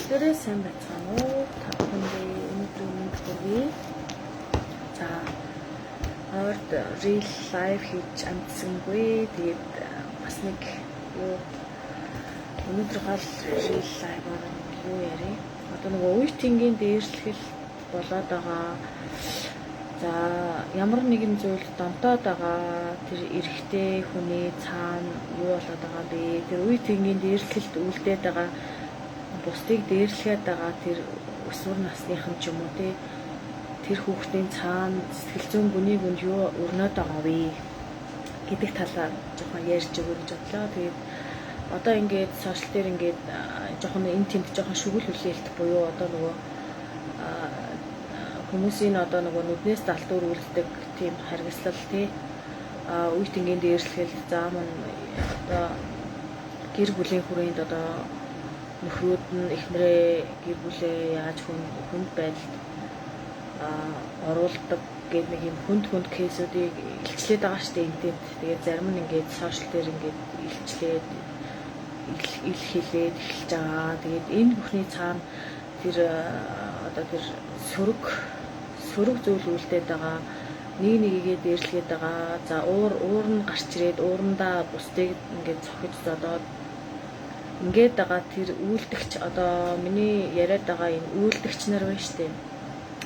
Өглөөрөө сайн байцгаана уу? Та бүхэндээ өнөөдрийн мэнд хүргэе. За, ойрд real live хийж амжсангүй. Тэгээд бас нэг юу, өнөөдөр гол real live-аар юу ярив? Одоо нөгөө үе тэнгийн дээрлэхэл болоод байгаа. За, ямар нэгэн зүйл донтоод байгаа тэр эрэгтэй хүний цаана юу болоод байгаа бэ? Тэр үе тэнгийн дээрлэхэлд үлдээд байгаа, бусдыг дээрлэхэд байгаа тэр өсвөр насныхан ч юм уу, те, тэр хүүхдийн цаана сэтгэл зүйн гүний гүнд юу өрнөд байгаа вэ гэдэг талаар жоохон ярьж өгье гэж бодлоо. Тэгээд одоо ингээд social дээр ингээд жоохон энэ тэнд жоохон шүгэл хүлээлт буюу одоо нөгөө хүмүүсийн одоо нөгөө нүднээс далдуур үлддэг тийм харгислал, тий, а үе тэнгийн дээрлэхэл, за мөн одоо гэр бүлийн хүрээнд одоо нөхрүүд нь эхнэрээ, гэр бүлээ яаж хүнд байдалд оруулдаг гэдэг нэг юм хүнд хүнд case үүдийг илчлээд байгаа шүү дээ энэ тэнд. Тэгээд зарим нь ингээд social дээр ингээд илчлээд ил хилээд эхэлж байгаа. Тэгээд энэ бүхний цаана тэр одоо тэр сөрөг сөрөг зүйл үлдээд байгаа, нэг нэгээ дээрлэгээд байгаа. За, уур уур нь гарч ирээд уурандаа бусдыг ингээд цохиж зодоод ингээд байгаа тэр үйлдэгч, одоо миний яриад байгаа энэ үйлдэгч нар байна штэ.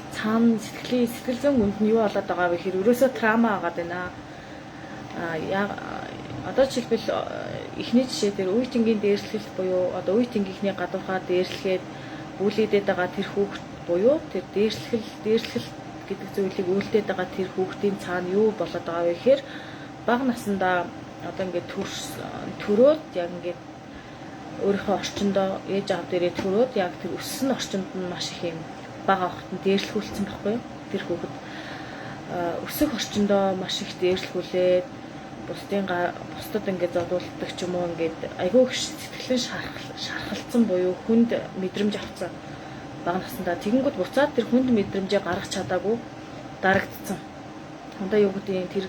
Цаана сэтгэлийн сэтгэл зүйн үнд нь юу болоод байгаа вэ гэхээр ерөөсөө trauma агаад байна. А яа, одоо жишээлбэл, эхний жишээ дээр үе тэнгийн дээрлэхэлт буюу одоо үе тэнгийнхний гадуурхаа дээрлэхэд бүлийдээд байгаа тэр хүүхд буюу тэр дээрлэхэл гэдэг зүйлийг үйлдээд байгаа тэр хүүхдийн цаана юу болоод байгаа вэ гэхээр бага насндаа одоо ингээд төрс төрөөд яг ингээд өөрийнхөө орчиндөө, ээж аав дээрээ төрөөд, яг тэр өссөн орчинд нь маш их юм бага байхад нь дээрлэхүүлсэн байхгүй юу? Тэр хүүхэд өсөх орчиндөө маш их дээрлэхүүлээд, бусдын бусдад ингээд зодуулдаг ч юм уу, ингээд айгүй их сэтгэлэн шархалцсан буюу хүнд мэдрэмж авцсан бага насндаа. Тэгэнгүүт буцаад тэр хүнд мэдрэмжээ гаргах чадаагүй дарагдсан. Одоо юу гэдэг, тэр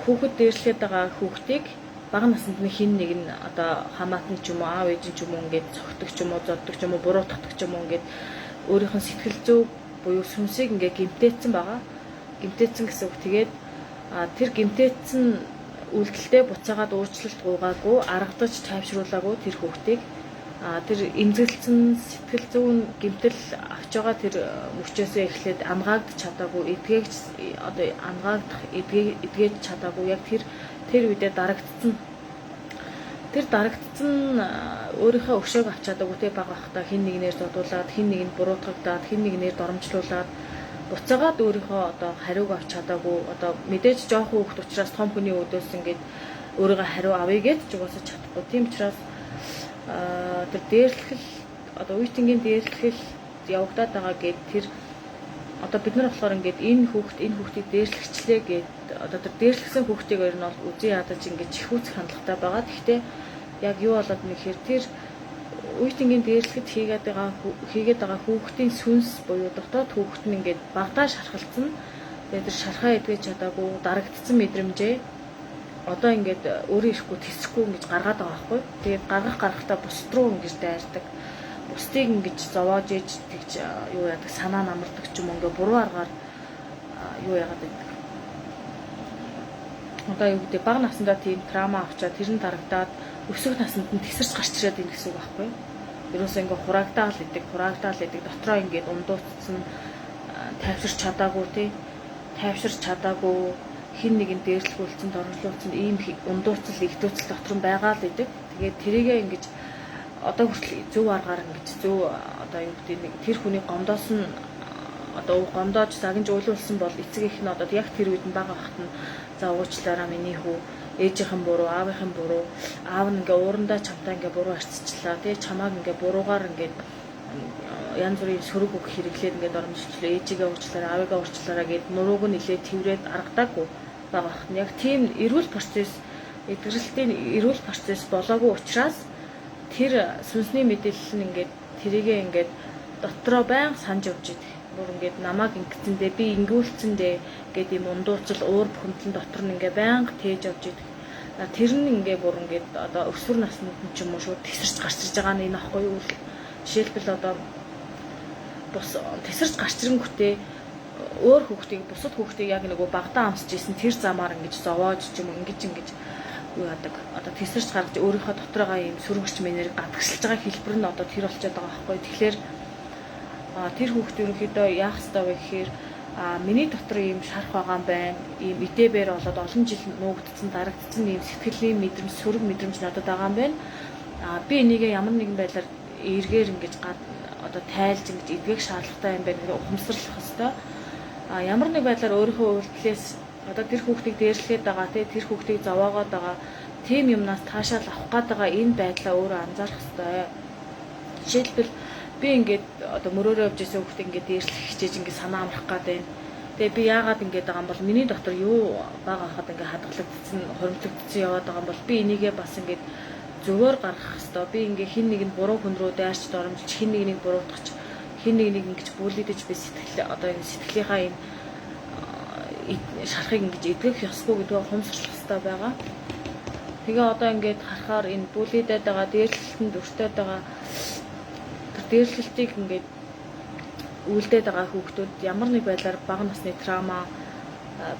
хүүхэд, дээрлэхэд байгаа хүүхдийг бага наснд нь хин нэг нь одоо хамаатан ч юм уу, аав ээж нь ч юм уу, ингээд цогтөг ч юм уу, зоддог ч юм уу, буруутгадаг ч юм уу, ингээд өөрийнх нь сэтгэл зүй буюу сүнсийг ингээд гэмтээцсэн байгаа. Гэмтээцсэн гэсэн үг. Тэгээд тэр гэмтээцсэн үйлдэлтэй буцаагаад уучлалт гуйгаагүй, аргадаж тайвшруулаагүй тэр хүүхдийг, тэр эмзэглэсэн, сэтгэл зүйн гэмтэл авч байгаа тэр мөчөөсөө эхлээд анагаагдаж чадаагүй, эдгээгч одоо анагаагдах, эдгээж чадаагүй, яг тэр тэр үедээ дарагдсан. Тэр дарагдсан, өөрийнхөө өшөөг авч чадаагүй, те, бага байхдаа хэн нэгнээр зодуулаад, хэн нэгэнд буруутгагдаад, хэн нэгнээр доромжлуулаад, буцаагаад өөрийнхөө одоо хариуг авч чадаагүй. Одоо мэдээж жоохон хүүхэд учраас том хүний үүдээс ингээд өөрийгөө хариу авъя гэж ч угаасаа чадахгүй. Тийм учраас тэр дээрлэхэл, одоо үе тэнгийн дээрлэхэл явагдаад байгаа гэд, тэр одоо бид нар болохоор ингээд энэ хүүхд, энэ хүүхдийг дээрлэгчлээ гэд, одоо тэр дээрлэгсэн хүүхдийг ер нь бол үзэн ядаж ингээд чихүүцэх хандлагатай байгаа. Гэхдээ яг юу болоод нэхэр тэр үе тэнгийн дээрлэхэд хийгээд байгаа хүүхдийн сүнс буюу дотоод хүүхд нь ингээд багадаа шархалцсан. Тэгээд тэр шархаа эдгэж чадаагүй дарагдсан мэдрэмжээ одоо ингээд өөрөө ирэхгүй, тэсэхгүй ингэж гаргаад байгаа байхгүй. Тэгээд гаргах гаргахтаа бусд руу ингэж дайрдаг. Бусдыг ингэж зовоож ээж тэгж юу яадаг, санаа намардаг ч юм уу, ингээ буруу аргаар юу яагаад байдаг. Одоо юу гэдэг, бага насндаа тийм trauma авчаад, тэр нь дарагдаад өсөх насанд нь тесэрч гарч ирээд байна гэсэн үг байхгүй юу? Ерөөсөө ингээ хураагдаал идэг, хураагдаал идэг, дотроо ингээд ундууцсан, тайвширч чадаагүй, тий. Тайвширч чадаагүй, хэн нэгэн дээрлэхүүлсэн, доромжлуулсан ийм ундууцал, игдүүцэл дотор нь байгаа л идэг. Тэгээд тэрийгээ ингэж одоо хүртэл зөв аргаар ингэж зөв, одоо юу гэдэг, нэг тэр хүний гомдоос нь одоо гомдоож загинж уйлуулсан бол эцэг их нь одоо яг тэр үед нь бага байхад нь за уучлаарай, миний хүү, ээжийнхэн буруу, аавынхан буруу, аав нь ингээ уурандаа чамтай ингээ буруу харьцчлаа, тий, чамааг ингээ буруугаар ингээ янз бүрийн сөрөг үг хэрэглээд ингээ доромжлоо, ээжигээ уучлаарай, аавыгаа уучлаарай гэд нурууг нь нилээд тэрврээд аргадаагүй байгаа бах. Яг тийм эрүүл процесс, эдгэрэлтийн эрүүл процесс болоогүй учраас тэр сүнсний мэдээлэл нь ингээд тэрийгээ ингээд дотроо байнга санаж явж идэг. Бүр ингээд намайг ингэсэндээ би ингэүүлцэндээ гэд юм ундууцал, уур бухимдал дотор нь ингээ байнга тээж явж идэг. Тэр нь ингээ бүр ингээд одоо өсвөр наснд нь ч юм уу шууд тесэрч гарч ирж байгаа нь энэ ахгүй юу? Жишээлбэл, одоо бус тэсэрч гарч ирэнгүүтээ өөр хүүхдийг, бусад хүүхдийг яг нөгөө багадаа амсаж исэн тэр замаар ингэж зовоож ч юм уу, ингэж ингэж юу яадаг. Одоо тэсэрч гаргаж өөрийнхөө дотороо ийм сөрөг эрчим энерги гадагшилж байгаа хэлбэр нь одоо тэр болчиход байгаа байхгүй. Тэгэхээр тэр хүүхд ерөнхийдөө яах ёстой вэ гэхээр миний дотор ийм шарх байгаа юм байна. Ийм идэбэр болоод олон жил нуугдсан, дарагдсан ийм сэтгэлийн мэдрэмж, сөрөг мэдрэмж надад байгаа юм байна. Би энийгээ ямар нэгэн байдлаар эргээр ингэж одоо тайлж ингэж эдгэх шаардлагатай юм байна гэдэг ухамсарлах ёстой. Ямар нэг байдлаар өөрийнхөө үйлдэлээс одоо тэр хүүхдийг дээрлэхэд байгаа, тий, тэр хүүхдийг зовоогоод байгаа тийм юмнаас таашаал авах гээд байгаа энэ байдлаа өөрөө анзаарах ёстой. Жишээлбэл, би ингээд одоо мөрөөрөө явж исэн хүүхдийг ингээд дээрлэх хичээж ингээд санаа амрах гээд байна. Тэгээ би яагаад ингээд байгаа юм бол миний дотор юу бага хахад ингээд хадгалагдсан, хуримтлагдсан яваад байгаа юм бол би энийгээ бас ингээд зөвөр гаргах хэвээр. Би ингээ хин нэгэнд буруу хүн рүү дайрч доромжилж, хин нэгнийг буруутгах, хин нэгнийг ингэж бүлийдэж би сэтгэл одоо энэ сэтгэлийнхаа энэ шарахыг ингэж эдгэх ёсгүй гэдгээ ухамсарлах хэрэгтэй байгаа. Тэгээ одоо ингээд харахаар энэ бүлийдээд байгаа, дээрлэлтэнд өртөөд байгаа тэр дээрлэлтийг ингээд үйлдээд байгаа хүүхдүүд ямар нэг байдлаар бага насны траума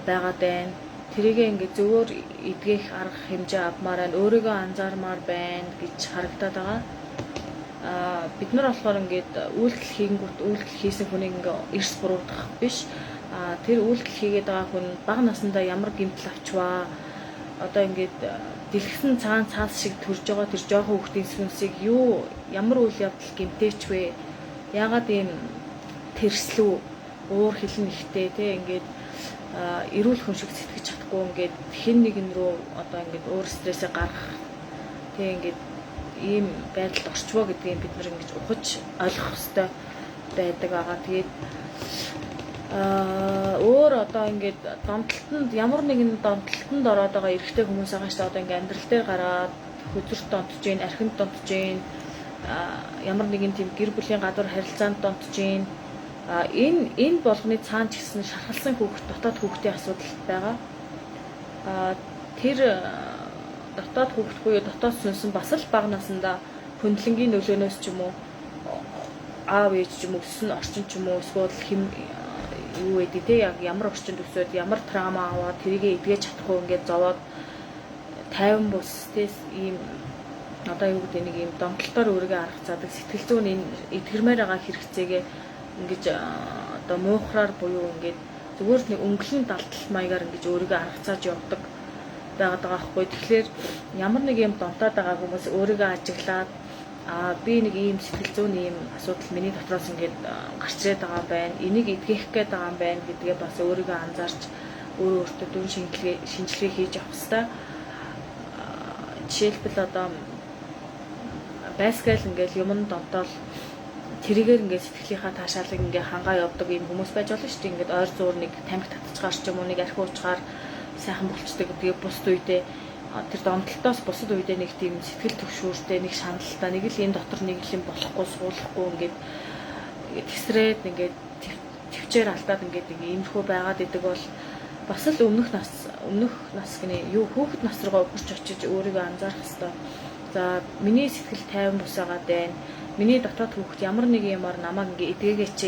байгаад байна. Тэрийгээ ингээд зөвөр эдгэх арга хэмжээ авмаар байна, өөрийгөө анзаармаар байна гэж харагдаад байгаа. Бид нар болохоор ингээд үйлдэл хийнгүүт үйлдэл хийсэн хүнийг ингээ эрс буруутгах биш. Тэр үйлдэл хийгээд байгаа хүн бага насндаа ямар гэмтэл авчваа. Одоо ингээд дэлгэсэн цаан цаас шиг төрж байгаа тэр жоохон хүүхдийн сүнсийг юу ямар үйл явдал гэмтээч вэ? Яагаад ийм тэрслүү уур хилэн ихтэй те ингээд эрүүл хүн шиг сэтгэж чадахгүй, ингээд хэн нэгэн рүү одоо ингээд өөр стрессээ гаргах те ингээд ийм байдалд орчвоо гэдгийг бид нар ингэж ухаж ойлгох хэрэгтэй байдаг байгаа. Тэгээд өөр одоо ингээд донтолтонд, ямар нэгэн донтолтонд ороод байгаа эрэгтэй хүмүүс байгаа шүү дээ. Одоо ингээд амьдрал дээр гараад хөзөрт донтож гин, архинд донтож гин, ямар нэгэн тийм гэр бүлийн гадуур харилцаанд донтож гин. Энэ болгоны цаана ч гэсэн шархалсан хүүхэд, дотоод хүүхдийн асуудал байгаа. Тэр дотоод хүүхэд буюу дотоод сүнсэн бас л бага насндаа хөндлөнгийн нөлөөнөөс ч юм уу, аав ээж ч юм уу, өссөн орчин ч юм уу, эсвэл хэм юу гэдэг те, яг ямар орчинд өсөөд, ямар траума аваад тэрийгэ эдгэж чадахгүй ингээд зовоод тайван бус те, ийм одоо юу гэдэг нэг ийм донтолтоор өөрийгөө арга заадаг, сэтгэл зүйн энэ эдгэрмээр байгаа хэрэгцээгээ ингэж одоо муухраар буюу ингээд зүгээр нэг өнгөлөн далтал маягаар ингэж өөрийгөө арга зааж явдаг байгаад байгаа байхгүй. Тэгэхээр ямар нэг юм донтоод байгаа хүмүүс өөрийгөө ажиглаад би нэг ийм сэтгэл зүйн ийм асуудал миний дотроос ингээд гарч ирээд байгаа юм байна. Энийг эдгэх гээд байгаа юм байна гэдгээ бас өөрийгөө анзаарч өөрөө өөртөө дүн шинжилгээ хийж явах хэрэгтэй. Жишээлбэл, одоо байскал ингээд юм донтоол тэрийгээр ингээд сэтгэлийнхаа таашаалыг ингээд хангаа явдаг ийм хүмүүс байж болно шүү дээ. Ингээд ойр зуур нэг тамхи татчихаар ч юм уу, нэг архи уучгаар сайхан болчдөг. Тэгээ бусд үедээ тэр донтолтоос бусад үедээ нэг тийм сэтгэл түгшүүртэй, нэг шаналлтай, нэг л энэ дотор нэг л юм болохгүй, суулахгүй ингээд тэсрээд ингээд төвчээр алдаад ингээд нэг иймэрхүү байгаад идэг бол бас л өмнөх нас гинэ юу хүүхэд нас руугаа өгч очиж өөрийгөө анзаарах хэвээр. За, миний сэтгэл тайван бусаагаад байна. Миний дотоод хүүхэд ямар нэг юмар намайг ингээ эдгээгээч,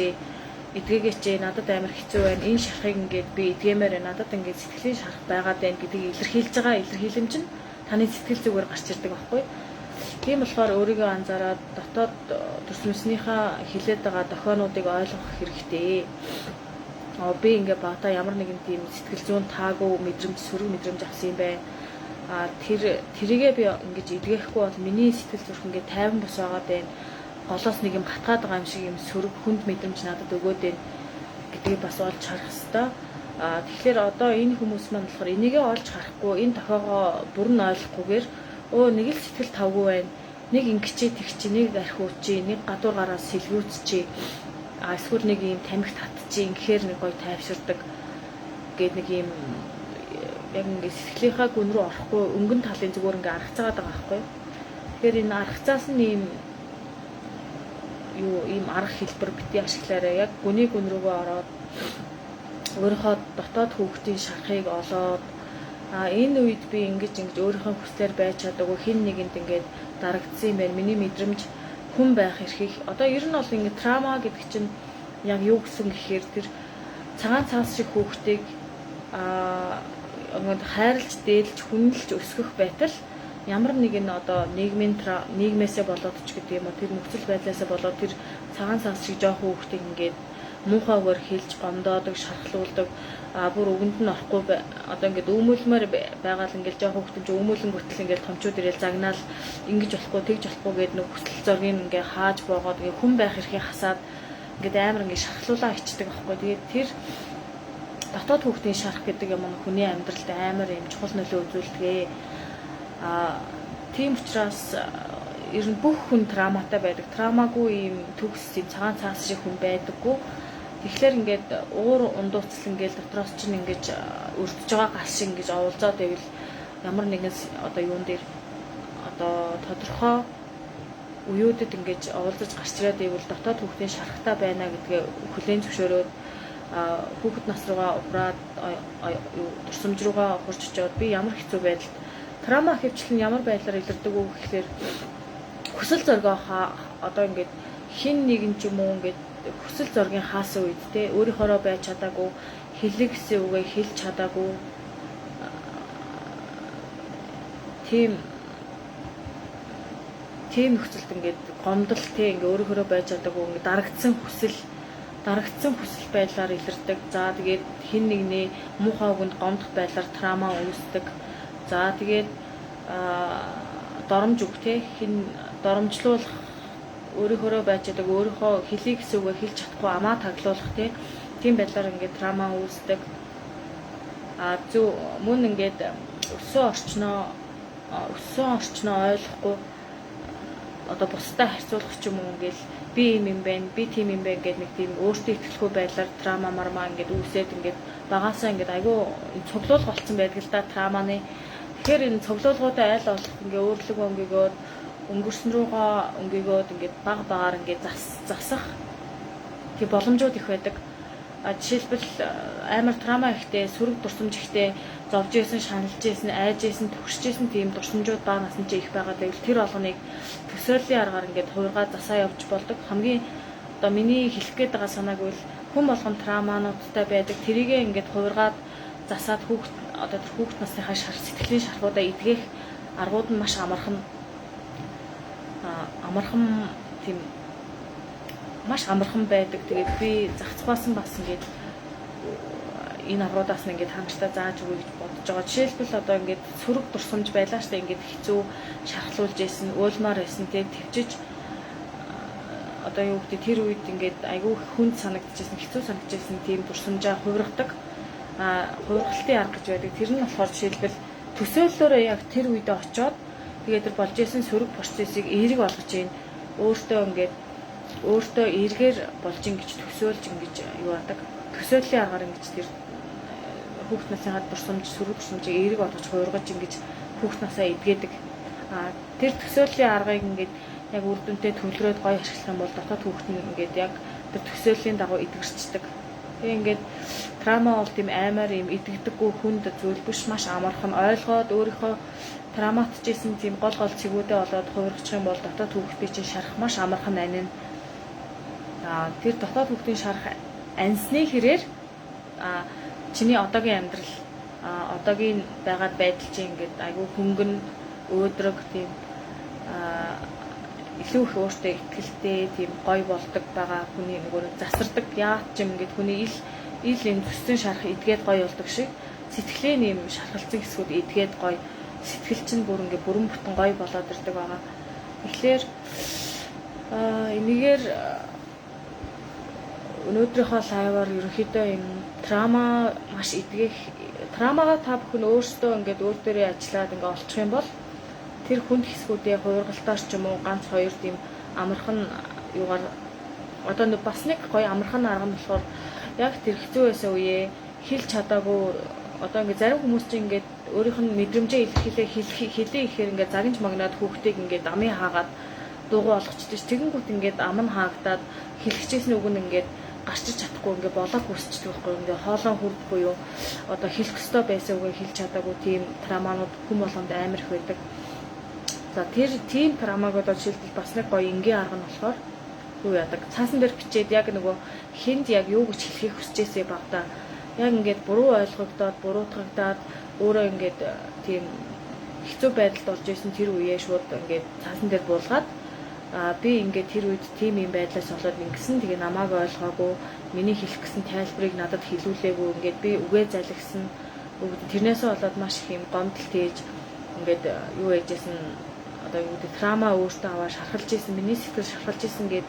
эдгээгээч, надад амар хэцүү байна. Энэ шарахыг ингээд би эдгээмээр байна. Надад ингээд сэтгэлийн шарах байгаад байна гэдгийг илэрхийлж байгаа илэрхийлэмж нь таны сэтгэл зүгээр гарч ирдэг байхгүй. Тийм болохоор өөрийгөө анзаараад дотоод төрсмөснийхаа хилээд байгаа дохионуудыг ойлгох хэрэгтэй. Би ингээ багадаа ямар нэгэн тийм сэтгэл зүйн таагүй мэдрэмж, сөрөг мэдрэмж авсан юм байна. Тэр тэрийгээ би ингэж эдгэхгүй бол миний сэтгэл зүрх ингээ тайван бус байгаад байна, голоос нэг юм хатгаад байгаа юм шиг юм сөрөг хүнд мэдрэмж надад өгөөд байна гэдгийг бас олж харах хэвээр. Тэгэхээр одоо энэ хүмүүс маань болохоор энийгээ олж харахгүй, энэ тохиогоо бүрэн ойлгохгүйгээр өө нэг л сэтгэл тавгүй байна. Нэг ингэчээ тэгчи, нэг архиучи, нэг гадуур гараа сэлгүүцчи. Эсвэл нэг юм тамхи татчи, ингэхээр нэг гоё тайвширдаг гээд нэг юм яг ингээ сэтгэлийнхаа гүн рүү орохгүй өнгөн талын зүгээр ингээ аргацаагаад байгаа байхгүй. Тэгэхээр энэ аргацаас нь ийм юу ийм арга хэлбэр бити ашиглаарай. Яг гүний гүн рүүгээ ороод өөрийнхөө дотоод хүүхдийн шарахыг олоод энэ үед би ингэж ингэж өөрийнхөө хүслээр байж чадаагүй, хэн нэгэнд ингээд дарагдсан юм байна. Миний мэдрэмж Хүн байх эрхийг одоо ер нь бол ингэ trauma гэдэг чинь яг юу гэсэн гэхээр тэр цагаан цаас шиг хүүхдийг ингээд хайрлж, дээдлж, хүндэлж өсгөх байтал ямар нэгэн одоо нийгмийн нийгмээсээ болоод ч гэдэг юм уу, тэр нөхцөл байдлаасаа болоод тэр цагаан цаас шиг жоохон хүүхдийг ингээд муухай үгээр хэлж гомдоодог, шархлуулдаг, бүр үгэнд нь орохгүй, одоо ингээд өмүүлмээр байгаа л ингээд жоохон хүүхдэн чинь өмүүлэн гүтэл ингээд томчууд ирээл загнаал, ингэж болохгүй, тэгж болохгүй гээд нэг хүсэл зоригийг ингээд хааж боогоод, ингээд хүн байх эрхийг хасаад, ингээд амар ингээд шархлуулаа ичдэг байхгүй. Тэгээд тэр дотоод хүүхдийн шарх гэдэг юм нь хүний амьдралд амар юм чухал нөлөө үзүүлдэг. Тийм учраас ер нь бүх хүн trauma тай байдаг. Trauma гүй ийм төгс, ийм цагаан цаас шиг хүн байдаггүй. Тэгэхээр ингээд уур ундууцл ингээд дотроос чинь ингэж өртөж байгаа гал шиг ингэж оволзоод байвал ямар нэгэн одоо юун дээр одоо тодорхой үеүүдэд ингэж оволзож гарч ирээд байвал дотоод хүүхдийн шархтай байна гэдгээ хүлээн зөвшөөрөөд, хүүхэд нас руугаа ухраад, дурсамж руугаа ухарч очиод би ямар хэцүү байдалд, trauma ихэвчлэн ямар байдлаар илэрдэг үү гэхлээр хүсэл зоригоо одоо ингээд хэн нэгэн ч юм уу ингээд хүсэл зоригийн хаасан үед те, өөрийнхөөрөө байж чадаагүй, хэлэх гэсэн үгээ хэлж чадаагүй тийм нөхцөлд ингээд гомдол те, ингээ өөрийнхөөрөө байж чадаагүй, ингээ дарагдсан хүсэл байдлаар илэрдэг. За, тэгээд хэн нэгний муухай үгэнд гомдох байдлаар trauma үүсдэг. За, тэгээд доромж үг те, хэн доромжлуулах, өөрийнхөөрөө байж чадаг, өөрийнхөө хэлье гэсэн үгээ хэлж чадахгүй, амаа таглуулах те, тийм байдлаар ингээд trauma үүсдэг. Зөв мөн ингээд өссөн орчноо ойлгохгүй, одоо бусдад харьцуулах ч юм уу, ингээл би юм юм байна, би тийм юм байна гэдэг нэг тийм өөртөө итгэлгүй байдлаар trauma марма ингээд үүсээд, ингээд багаасаа ингээд айгүй цуглуулга болсон байдаг л да trauma ны. Тэгэхээр энэ цуглуулгуудаа аль болох ингээ өөрлөг өнгөгөөд, өнгөрсөн рүүгээ өнгөгөөд, ингээд баг багаар ингээд засах тэг боломжууд их байдаг. А жишээлбэл амар trauma ихтэй, сөрөг дурсамж ихтэй, зовж исэн, шаналж исэн, айж исэн, төгсөж исэн тийм дурсамжууд бага насны чинь их байгаа байвал тэр болгоныг төсөөллийн аргаар ингээд хувиргаа засаа явж болдог. Хамгийн одоо миний хэлэх гээд байгаа санааг бол хүн болгон trauma нуудтай байдаг. Тэрийгээ ингээд хувиргаад засаад хүүхд, одоо тэр хүүхд насныхаа шар сэтгэлийн шархуудаа эдгэх аргууд нь маш амархан, амархан, тийм маш амархан байдаг. Тэгээд би зах зухаасан бас ингээд энэ аргуудаас нь ингээд та нартай зааж өгье гэж бодож байгаа. Жишээлбэл, одоо ингээд сөрөг дурсамж байлаа штэ, ингээд хэцүү шархлуулж исэн, уйлмаар байсан те, төвчөж, одоо юу гэдэг, тэр үед ингээд айгүй хүнд санагдчихсэн, хэцүү санагдчихсэн тийм дурсамжаа хувиргадаг. Хувиргалтын арга гэж байдаг. Тэр нь болохоор жишээлбэл төсөөллөөрөө яг тэр үедээ очиод, тэгээд тэр болж исэн сөрөг процессыг эерэг болгож ийн, өөртөө ингээд өөртөө эргээр болж ингэж төсөөлж ингэж юу яадаг. Төсөөллийн аргаар ингэж тэр хүүхд насныхаа дурсамж, сөрөг дурсамжийг эерэг болгож хувиргаж ингэж хүүхд насаа эдгээдэг. Тэр төсөөллийн аргыг ингээд яг үр дүнтэй төвлөрөөд гоё ашиглах юм бол дотоод хүүхд нь ингээд яг тэр төсөөллийн дагуу эдгэрчдэг. Тэгээ ингээд trauma бол тийм амар юм эдгдэггүй хүнд зүйл биш, маш амархан ойлгоод, өөрийнхөө trauma тжсэн тийм гол гол цэгүүдээ олоод хувиргачих юм бол дотоод хүүхдийн чинь шарах маш амархан анина. Тэр дотоод хүүхдийн шарах аньсны хэрээр чиний одоогийн амьдрал, одоогийн байгаа байдал чинь ингээд айгүй хөнгөн, өөдрөг, тийм илүү их өөртөө итгэлтэй, тийм гоё болдог байгаа. Хүний нөгөө засардаг яат ч юм, ингээд хүний ил ил юм зүссэн шарах эдгээд гоё болдог шиг, сэтгэлийн юм шархалцсан хэсгүүд эдгээд гоё, сэтгэл чинь бүр ингээд бүрэн бүтэн гоё болоод ирдэг байгаа. Тэгэхээр энэгээр өнөөдрийнхөө live аар ерөнхийдөө юм trauma маш эдгэх, trauma гаа та бүхэн өөрсдөө ингээд өөр дээрээ ажиллаад ингээд олчих юм бол тэр хүнд хэсгүүдээ хувиргалтаар ч юм уу, ганц хоёр тийм амархан юугаар, одоо нэг бас нэг гоё амархан арга нь болохоор яг тэр хэцүү байсан үеэ хэлж чадаагүй, одоо ингээд зарим хүмүүс чинь ингээд өөрийнх нь мэдрэмжээ илэрхийлээ, хэлээ ихээр ингээд загинж магнаад хүүхдийг ингээд амын хаагаад дуугүй болгочтой ш. Тэгэнгүүт ингээд ам нь хаагдаад хэлчихсэн үг нь ингээд гарчиж чадахгүй ингээд болоог үүсчдэг байхгүй, ингээд хоолой хүрд буюу одоо хэлэх ёстой байсан үгээ хэлж чадаагүй тийм trauma нууд хүн болгонд амар их байдаг. За тэр тийм травмаг одоо жишээлбэл бас нэг гоё энгийн арга нь болохоор юу яадаг. Цаасан дээр бичээд яг нөгөө хүнд яг юу гэж хэлэхийг хүсэжээсэй багада яг ингээд буруу ойлгогдоод, буруутгагдаад өөрөө ингээд тийм хэцүү байдалд орж исэн тэр үеэ шууд ингээд цаасан дээр буулгаад би ингээд тэр үед тийм юм байдлаас болоод ингэсэн, тэгээ намайг ойлгоогүй, миний хэлэх гэсэн тайлбарыг надад хэлүүлээгүй, ингээд би үгээ залгисан, тэрнээсээ болоод маш их юм гомдол тээж ингээд юу яжсэн, одоо юу гэдэг, трама өөртөө аваад шархалж исэн, миний сэтгэл шархалж исэн гээд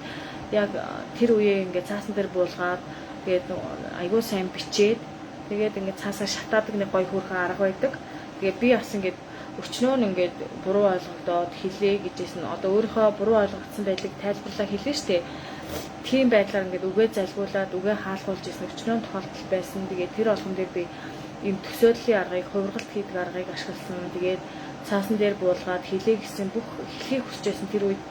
яг тэр үеэ ингээд цаасан дээр буулгаад, тэгээд айгуу сайн бичээд, тэгээд ингээд цаасаа шатаадаг нэг гоё хөөрхөн арга байдаг. Тэгээд би бас ингээд өчнөө нь ингээд буруу ойлгогдоод хэлээ гэжсэн, одоо өөрийнхөө буруу ойлгогдсон байдлыг тайлбарлаа хэлнэ штэ. Тийм байдлаар ингээд үгээ залгуулад, үгээ хаалгуулж исэн өчнөө тохиолдол байсан. Тэгээд тэр болгон дээр би ийм төсөөллийн аргыг, хувиргалт хийдэг аргыг ашигласан. Тэгээд цаасан дээр буулгаад хэлээ гэсэн бүх хэлхийг хүсэжсэн тэр үед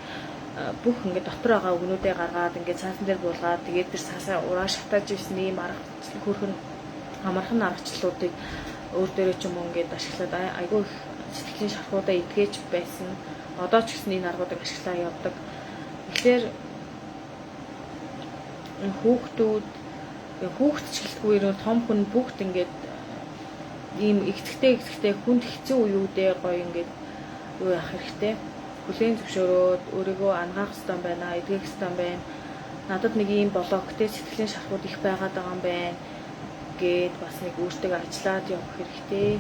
бүх ингээд дотор байгаа үгнүүдээ гаргаад ингээд цаасан дээр буулгаад, тэгээд тэр цаасаа ураа шатааж ирсэн ийм арга хөөрхөн амархан аргачлалуудыг өөр дээрээ ч юм уу ингээд ашиглаад айгүй их сэтгэлийн шархуудаа эдгэж байсан. Одоо ч гэсэн энэ аргуудыг ашиглаа явдаг. Тэгэхээр хүүхдүүд, хүүхд ч гэлтгүй нөө том хүн бүгд ингээд ийм эгцэгтэй хүнд хэцүү үеүдээ гоё ингээд юу яах хэрэгтэй. Хүлээн зөвшөөрөөд өөрийгөө ангаах хэрэгтэй байна, эдгэх хэрэгтэй байна. Надад нэг ийм блоктэй сэтгэлийн шархууд их байгаад байгаа юм байна гээд бас нэг өөртөө ажиллаад явах хэрэгтэй.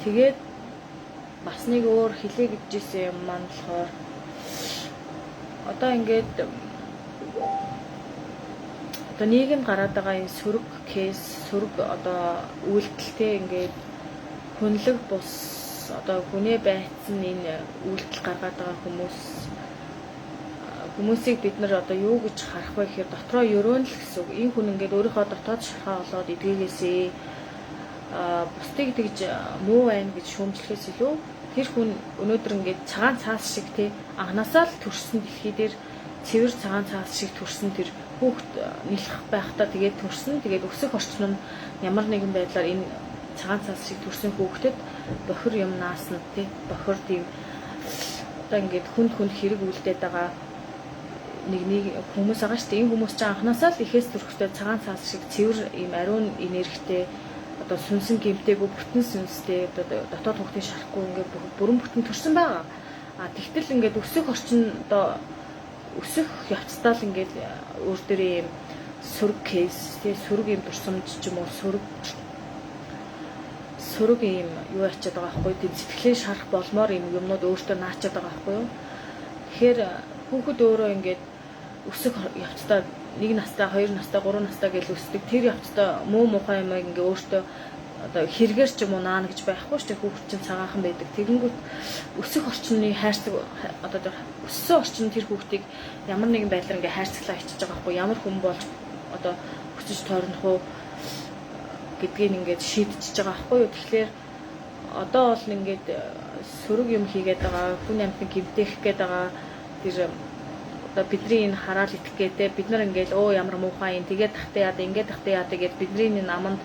Тэгээд бас нэг өөр хэлээ гэж ирсэн юм маань болохоор одоо ингээд одоо нийгэмд гараад байгаа энэ сөрөг case, сөрөг одоо үйлдэлтэй ингээд хүнлэг бус одоо хүнээ байцсан энэ үйлдэл гаргаад байгаа хүмүүсийг бид нар одоо юу гэж харах вэ гэхээр дотроо ерөөн л гэсэн үг. Энэ хүн ингээд өөрийнхөө дотоод шархаа олоод эдгээгээсээ, бусдыг тэгж муу байна гэж шүүмжлэхээс илүү тэр хүн өнөөдөр ингээд цагаан цаас шиг те анханасаа л төрсөн, дэлхий дээр цэвэр цагаан цаас шиг төрсөн тэр хүүхд нялх байхдаа тэгээд төрсөн, тэгээд өсөх орчин нь ямар нэгэн байдлаар энэ цагаан цаас шиг төрсөн хүүхдэд бохир юм наасна тий, бохир тийм одоо ингээд хүнд хүнд хэрэг үлдээд байгаа нэг нэг хүмүүс байгаа шүү дээ. Энэ хүмүүс чинь анханасаа л ихээс төрөхтэй цагаан цаас шиг цэвэр ийм ариун энергитэй, одоо сүнсэн гэмтээгүй, бүтэн сүнстэй, одоо дотоод хүүхдийн шарахгүй ингээд бүрэн бүтэн төрсөн байгаа. А тэгтэл ингээд өсөх орчин, одоо өсөх явцдаа л ингээд өөр дээрээ ийм сөрөг case тий, сөрөг ийм дурсамж ч юм уу, сөрөг ийм юу ачаад байгаа байхгүй, тийм сэтгэлийн шарах болмоор ийм юмнууд өөртөө наачаад байгаа байхгүй юу. Тэгэхээр хүүхэд өөрөө ингээд өсөх явцдаа 1 настай, 2 настай, 3 настай гэж өсдөг. Тэр явцдаа муу мухай юм ингээ өөртөө одоо хэрэгэр ч юм уу наана гэж байхгүй шүү дээ. Хүүхэд чинь цагаахан байдаг. Тэгэнгүүт өсөх орчны хайрцаг, одоо өссөн орчин тэр хүүхдийг ямар нэгэн байдлаар ингээ хайрцаглаа хийчихэж байгаа байхгүй. Ямар хүн болж одоо өсөж тойрнох уу гэдгийг ингээд шийдчихэж байгаа байхгүй юу. Тэгэхээр одоо бол ингээд сөрөг юм хийгээд байгаа, хүн амьтан гэмтэх гээд байгаа тэр одоо бидний энэ хараал итгэх гээд бид нар ингээл өө ямар муухай юм, тэгээд тахтай яада, ингээд тахтай яада гэд бидний энэ аманд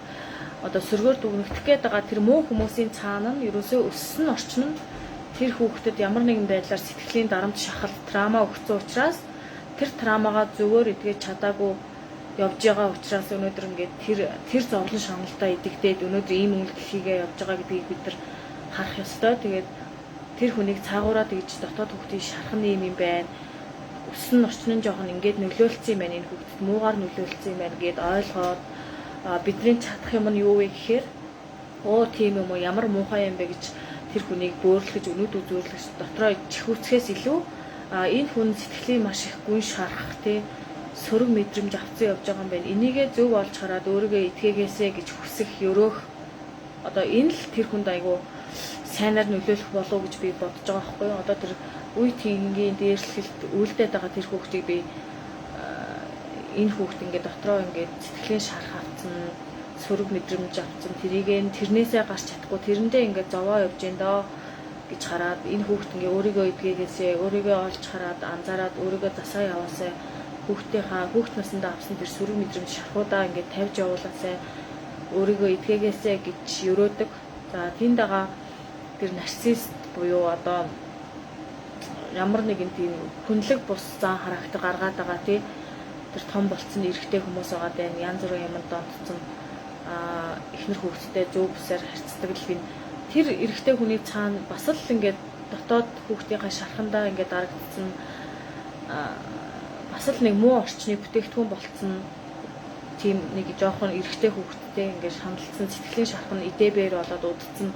одоо сөргөөр дүгнэгдэх гээд байгаа тэр муу хүмүүсийн цаана нь ерөөсөө өссөн орчин нь тэр хүүхдэд ямар нэгэн байдлаар сэтгэлийн дарамт, шахалт, трама өгсөн учраас тэр травмагаа зөвөр эдгэж чадаагүй явж байгаа учраас өнөөдөр ингээд тэр зовлон шаналдаа идэгдээд өнөөдөр ийм үйлдэл хийгээ явж байгаа гэдгийг бид нар харах ёстой. Тэгээд тэр хүнийг цаагаараа тэгж дотоод хүүхдийн шархан юм юм байна. Өссөн орчин нь жоохон ингээд нөлөөлсөн юм байна, энэ хүүхдэд муугаар нөлөөлсөн юм байна гэд ойлгоод бидний чадах юм нь юу вэ гэхээр оо тийм юм уу, ямар муухай юм бэ гэж тэр хүнийг бөөрлөж, өнөд үзүүрлэж дотроо чихүүцхээс илүү энэ хүн сэтгэлийн маш их гүн шарах тий сөрөг мэдрэмж авцсан явж байгаа юм байна. Энийгээ зөв олж хараад өөрийгөө итгээгээсэ гэж хүсэх, өрөөх одоо энэ л тэр хүнд айгу сайнаар нөлөөлөх болов гэж би бодож байгаа байхгүй юу. Одоо тэр үе тэнгийн дээрлэхэлд үйлдээд байгаа тэр хүүхдийг би энэ хүүхд ингээд дотроо ингээд сэтгэлийн шарах авцсан, сөрөг мэдрэмж авцсан, тэрийг нь тэрнээсээ гарч чадахгүй тэрэндээ ингээд зовоо явж гин доо гэж хараад энэ хүүхд ингээ өөрийгөө эдгээгээсээ, өөрийгөө олж хараад анзаараад өөрийгөө засаа яваасай, хүүхдийнхаа хүүхд насандаа авсан тэр сөрөг мэдрэмж шархуудаа ингээд тавьж явуулаасай, өөрийгөө эдгээгээсэй гэж өрөөдөг. За тийм дагаа Тэр нарцист буюу одоо ямар нэгэн тийм хүнлэг бус зан характер гаргаад байгаа, тий, тэр том болцсон эрэгтэй хүмүүс байгаа даа, янз бүрийн юмд донтцсон, эхнэр хүүхэдтэй зөв бүсээр харьцдаг л гин тэр эрэгтэй хүний цаана бас л ингээд дотоод хүүхдийнхаа шархандаа ингээд дарагдсан, бас л нэг муу орчны бүтээгдэхүүн болцсон тийм нэг жоохон эрэгтэй хүүхэдтэй ингээд шаналцсан, сэтгэлийн шарх нь идэбэр болоод удцсан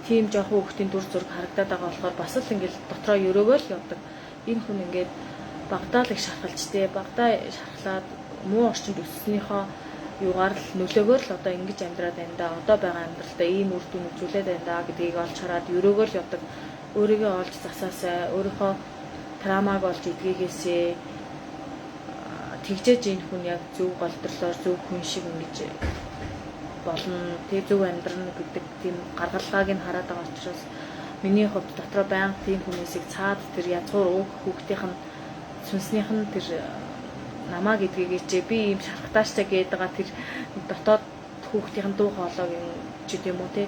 тийм жоохон хүүхдийн дүр зураг харагдаад байгаа болохоор бас л ингээд дотроо өрөөгөө л явдаг. Энэ хүн ингээд багадаа л их шархалж, те, багадаа шархлаад муу орчинд өсснийхөө юугаар л нөлөөгөөр л одоо ингэж амьдраад байна да. Одоо байгаа амьдралдаа ийм үр дүн үзүүлээд байна да гэдгийг олж хараад өрөөгөө л явдаг. Өөрийгөө олж засаасай, өөрийнхөө травмаг олж эдгээгээсэй. Тэгжээж энэ хүн яг зөв голдрлоор зөв хүн шиг ингэж болно. Тэг зөв амьдрна гэдэг тийм гаргалгааг нь хараад байгаа учраас миний хувьд дотроо байнга тийм хүмүүсийг цаад тэр язгуур өөх хүүхдийнх нь сүнснийх нь тэр намаа гэдгийг чи би ийм шархтааштай гээд байгаа тэр дотоод хүүхдийн дуу хоолойг ч гэдэм үү, те,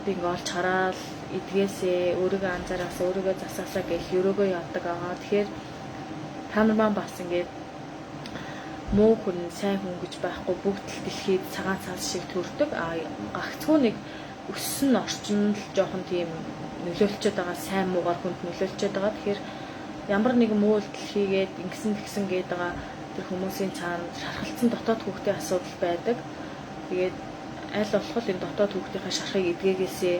би ингээ олж хараад эдгээсээ, өөрийгөө анзаараасаа, өөрийгөө засаасаа гэж өрөөгөө явдаг байгаа. Тэгэхээр та нар маань бас ингээд муу хүн, сайн хүн гэж байхгүй, бүгд л дэлхийд цагаан цаас шиг төрдөг. А гагцхүү нэг өссөн орчин л жоохон тийм нөлөөлчөөд байгаа, сайн муугаар хүнд нөлөөлчөөд байгаа. Тэгэхээр ямар нэгэн муу үйлдэл хийгээд ингэсэн тэгсэн гээд байгаа тэр хүмүүсийн цаана шархалцсан дотоод хүүхдийн асуудал байдаг. Тэгээд аль болох энэ дотоод хүүхдийнхээ шархыг эдгээгээсээ,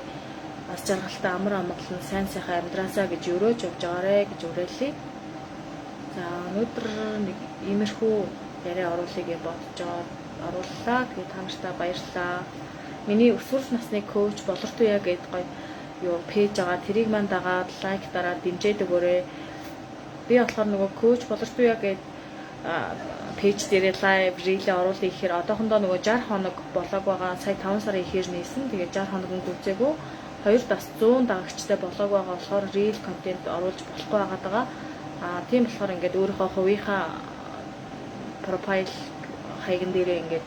аз жаргалтай, амар амгалан, сайн сайхан амьдраасаа гэж өрөөж явж байгаарэ гэж уриалъя. За, өнөөдөр нэг иймэрхүү яриа оруулъя гэж бодож орууллаа. Тэгээд та нартай баярлалаа. Миний өсвөр насны коуч Болортуяа гэдэг гоё юу page байгаа. Тэрийг мань дагаад, like дараад дэмжиж өгөөрэй. Би болохоор нөгөө коуч Болортуяа гэдэг page дээрээ live reel оруулъя гэхээр одоохондоо нөгөө 60 хоног болоог байгаа. Сая 5 сарын ихээр нээсэн. Тэгээд 60 хоног өнгөрцөөгүй. Хоёр бас 100 дагагчтай болоог байгаа болохоор reel контент оруулж болохгүй байгаад байгаа. А тийм болохоор ингээд өөрийнхөө хувийнхаа profile хаяган дээрээ ингээд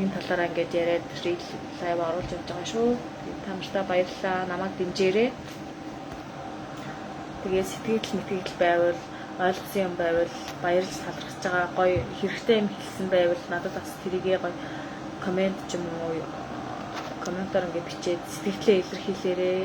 энэ талаараа ингээд яриад reel live оруулж явж байгаа шүү. Та нартай баярлалаа. Намайг дэмжээрэй. Тэгээ сэтгэл мэтгэл байвал, ойлгосон юм байвал баярлж талархаж байгаа, гоё хэрэгтэй юм хэлсэн байвал надад бас тэрийгээ гоё comment ч юм уу, комментоор ингээд бичээд сэтгэлээ илэрхийлээрэй.